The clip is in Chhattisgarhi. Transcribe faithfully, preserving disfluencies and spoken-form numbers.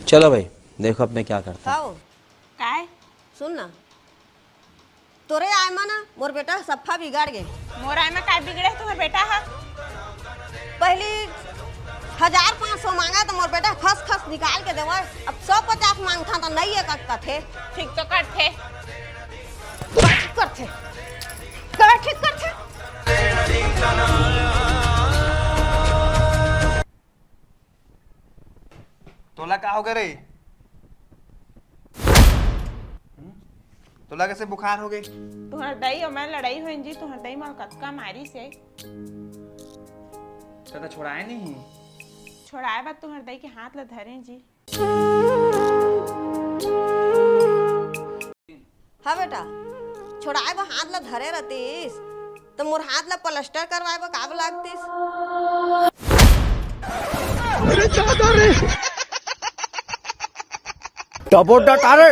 चलो भाई, देखो अब मैं क्या करता हूँ। हव, काय? सुन ना, तोरे आय म ना मोर बेटा सफा बिगड़ गे। मोर आय म काय बिगड़े हे तुम्हर बेटा ह? पहली हजार पाँच सौ मांगा त मोर बेटा खस खस निकाल के देवय, अब सौ पचास मांगथा त नइ एकक कथे। ठीक तो करथे। का ठीक करथे? का ठीक करथे? तोला का होगे रे? हम्म? तोला कैसे बुखार होगे? तुहर दई अउ मैं लड़ई होइन जी, तुहर दई मोला कतका मारिस हे। तैं तो छोड़ाए नहीं। छोड़ाए बर तुहर दई के हाथ ला धरें जी। हाँ बेटा, छोड़ाए बर हाथ ला धरे रहतीस त मोर हाथ ला प्लास्टर करवाए बर काबर लागतीस? टबोटा टारे।